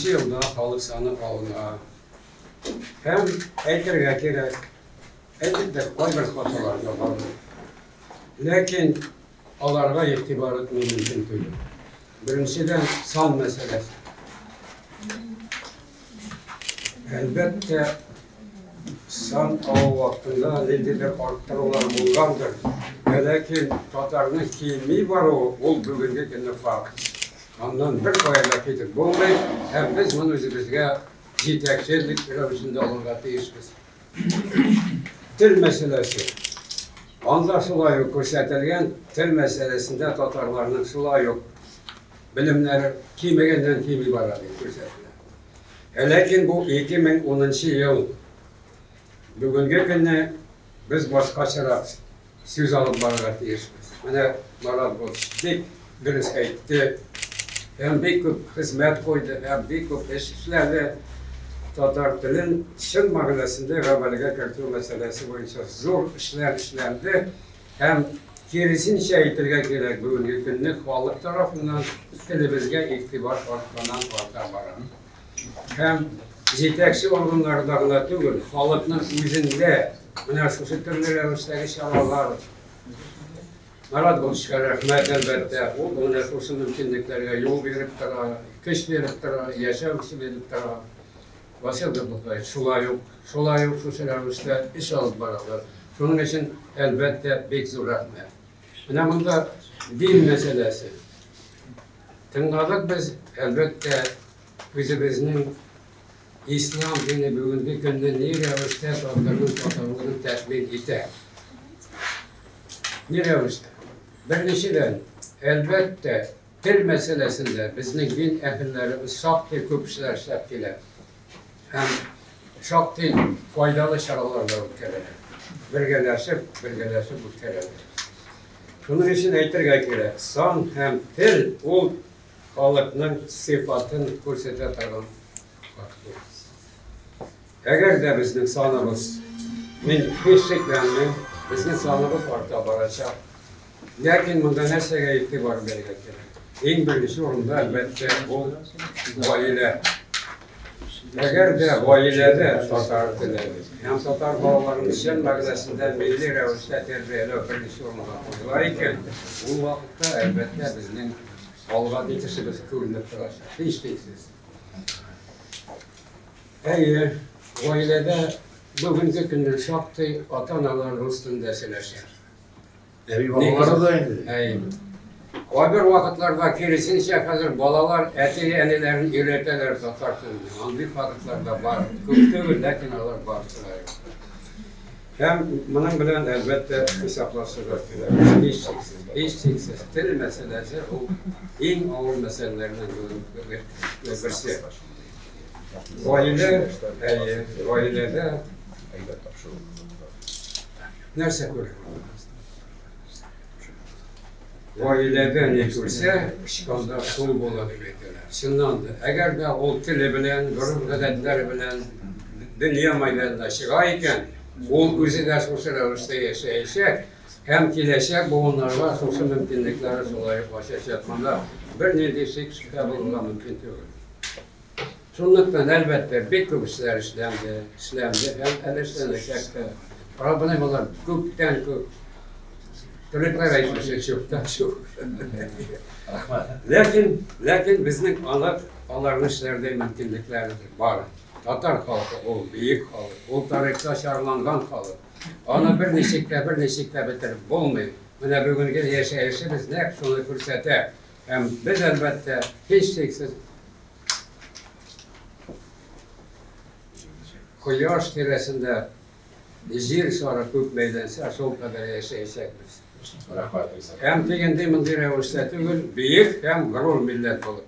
2010 елда халык саны алына. Һәм әйтергә кирәк, әлбәттә, кайбер хаталар да бар. Ләкин аларга игътибар итми мөмкин түгел. Беренчедән, сан мәсьәләсе. Әлбәттә, сан алу вакытында ниндидер арттырулар булгандыр. Ләкин татарның кими баруы ул бүгенге көнне факт. Аннан бер кая да китеп булмый, һәм без моны үзебезгә җитәкчелек рәвешендә алырга тиешбез. Тел мәсьәләсе. Анда шулай ук күрсәтелгән, тел мәсьәләсендә татарларның шулай ук белемнәре кимегәннән кими бара дип күрсәтелә. Ә ләкин бу 2010 ел. Бүгенге көнне без башкачарак сүз алып барырга тиешбез. Менә Марат Булыч бик дөрес әйтте. Һәм бик күп хезмәт куйды, һәм бик күп эш эшләде. Татар телен чын мәгънәсендә гамәлгә кертү мәсьәләсе буенча зур эшләр эшләнде. Һәм киресенчә әйтергә кирәк, бүгенге көнне халык тарафыннан телебезгә игътибар артканнан арта бара. Һәм җитәкче органнарда гына түгел, халыкның үзендә менә шушы төрле рәвештәге чаралар. Марат Булышка рәхмәт, әлбәттә, ул менә шушы мөмкинлекләргә юл биреп тора, көч биреп тора, яшәү көче биреп тора. Васил Габдулкаев шулай ук, шулай ук шушы рәвештә эш алып баралар. Шуның өчен, әлбәттә, бик зур рәхмәт. Менә монда дин мәсьәләсе. Тыңладык без, әлбәттә, үзебезнең ислам дине бүгенге көнне ни рәвештә татарның татарлыгын тәэмин итә. Ни рәвештә? Беренчедән, әлбәттә, тел мәсьәләсендә безнең дин әһелләребез шактый күп эшләр эшләп килә. Һәм шактый файдалы чаралар да үткәрәләр. Бергәләшеп, бергәләшеп үткәрәләр. Шуның өчен әйтергә кирәк, сан һәм тел ул халыкның сыйфатын күрсәтә торган фактор. Әгәр дә безнең саныбыз, мин һич шикләнмим, безнең саныбыз арта барачак. Ләкин монда нәрсәгә игътибар бирергә кирәк? Иң беренче урында, әлбәттә, ул гаилә. Әгәр дә гаиләдә татар теле һәм татар балаларын чын мәгънәсендә милли рәвештә тәрбияләү беренче урынга куела икән, ул вакытта, әлбәттә, безнең алга китешебез күренеп торачак, һичшиксез. Әйе, гаиләдә бүгенге көнне шактый ата-аналар рус телендә сөйләшә. Әби бабалары да инде. Әйе. Кайбер вакытларда киресенчә хәзер балалар әти-әниләрен өйрәтәләр татар теленә. Андый фактлар да бар. Күп түгел, ләкин алар бар. Һәм моның белән әлбәттә хисаплашырга кирәк. Һичшиксез, һичшиксез тел мәсьәләсе ул иң авыр мәсьәләләрнең берсе. Гаилә, әйе, гаиләдә нәрсә күрә? Гаиләдә ни күрсә, анда шул була дип әйтәләр. Чыннан да, әгәр дә ул теле белән, гореф-гадәтләре белән дөнья мәйданына чыга икән, ул үзе дә шушы рәвештә яшәячәк һәм киләчәк буыннарга шушы мөмкинлекләре шулай ук ачачак. Монда бернинди шик-шөбһә булырга мөмкин түгел. Шунлыктан, әлбәттә, бик күп эшләр эшләнде, эшләнде һәм әле эшләнәчәк тә. Проблемалар күптән күп. Төрекләр әйтмешли, чүптән чүп. Рәхмәт. Ләкин, ләкин безнең алар, аларны эшләрдәй мөмкинлекләр бар. Татар халкы ул бөек халык, ул тарихта чарланган халык. Аны берничек тә, берничек тә бетереп булмый. Менә бүгенге яшәешебез нәкъ шуны күрсәтә. Һәм без, әлбәттә, һичшиксез кояш тирәсендә җир шары күп әйләнсә, шул кадәр яшәячәкбез. Рәхмәт. Һәм тегенди мондый рәвештә түгел, бөек һәм горур милләт булып.